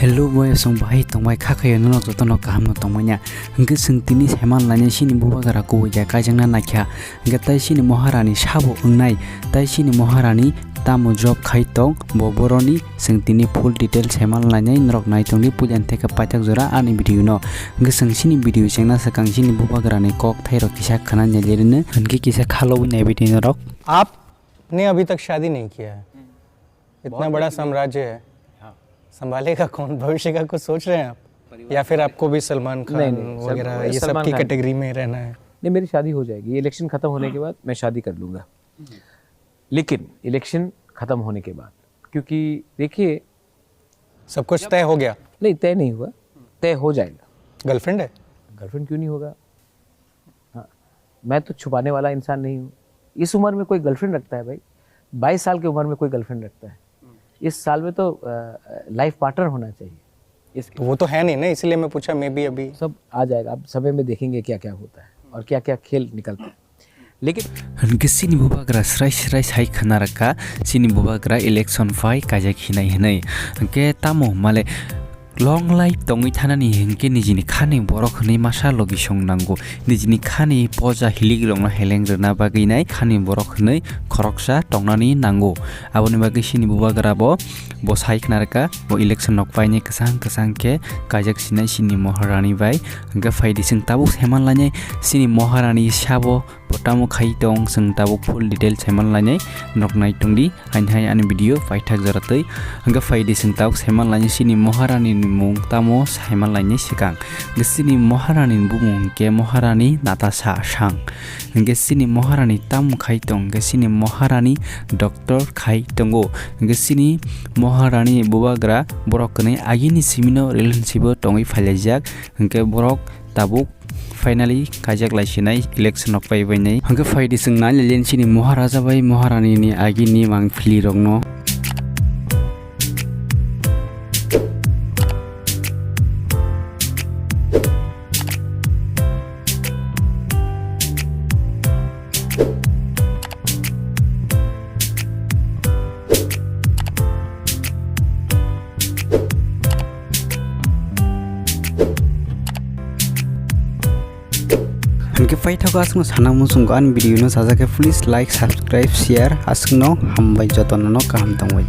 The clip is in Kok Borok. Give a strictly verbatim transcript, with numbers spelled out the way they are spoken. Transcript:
Hello boy, chwng bahai tongbai kha khayo, norok jotono kaham no tongmanya. Hwnkhe chwng tini saiman lainai chini bubagra kubui ya kaijakna naikha. Hwnkhe tai chini moharani sabo wngnai, tai chini moharani tamo job khai tong, bo boroni chwng tini full detail saiman lainai norok nai tongdi puila theke paithak jora ani video no. Hwnkhe chwng chini video chengna swkang chini bubagrani kok thairok kisa khna nyalerino, hwnkhe kisa khalobwi naibaidi norok. आपने अभी तक शादी नहीं किया है। इतना बड़ा साम्राज्य है। हाँ। संभालेगा कौन? भविष्य का कुछ सोच रहे हैं आप? या फिर आपको भी सलमान खान नहीं, नहीं, सल-, वगैरह ये सब सलमान की खान। कैटेगरी में रहना है? नहीं, मेरी शादी हो जाएगी। ये इलेक्शन खत्म होने के बाद मैं शादी कर लूंगा। लेकिन इलेक्शन खत्म होने के बाद, क्योंकि देखिए, सब कुछ तय हो गया? नहीं, तय नहीं हुआ, तय हो जाएगा। गर्लफ्रेंड है? गर्लफ्रेंड क्यों नहीं होगा? हाँ, मैं तो छुपाने वाला इंसान नहीं हूँ। इस उम्र में कोई गर्लफ्रेंड रखता है भाई? बाईस साल की उम्र में कोई गर्लफ्रेंड रखता है? इस साल में तो, अ, लाइफ पार्टनर होना चाहिए। इसके तो वो तो है नहीं ना, इसीलिए मैं पूछा, मैं भी अभी सब आ जाएगा, अब समय में देखेंगे क्या क्या होता है और क्या क्या खेल निकलता है। लेकिन Hwnkhe chini bubagra srai srai sai khna rwkha, chini bubagra election phai kaijak hinai hinai. Hwnkhe tamo male long life tongwi thanani hwnkhe nijini khani borok hwnwi masa logi song nango. Nijini khani poja hilik rokno heleng rwna bagwi nai khani borok hwnwi khoroksa tongnani nango. Aboni bagwi chini bubagra bo, bo sai khna rwkha, bo election rok painai kwchang kwchang khe kaijak sinai chini moharani bai. Hwnkhe phaidi chwng tabuk saiman lainai chini moharani sabo bo tamo khai tong, chwng tabuk full detail saiman lainai norok nai tongdi. Haini hai ani video paithak jora twi. Hwnkhe phaidi chwng tabuk saiman lainai chini moharani ni mung tamo saiman lainai swkang. Hwnkhe chini moharani ni bumung hwnkhe Moharani Natasha Sang. Hwnkhe chini moharani tamo khai tong, hwnkhe chini moharani doctor khai tongo. Hwnkhe chini moharani bubagra borok kwnwi agini simino relationship o tongwi phailaijak. Hwnkhe borok tabuk finally kaijak lai sinai election rok paibai nai. Hwnkhe phaidi chwng nai lailen chini Maharaja bai Maharani ni agini mangpili rokno. Hwnkhe paithago aswkno sana muchungo ani video no sajak khe please like, subscribe, share aswkno hambai jotono no kaham tongbai.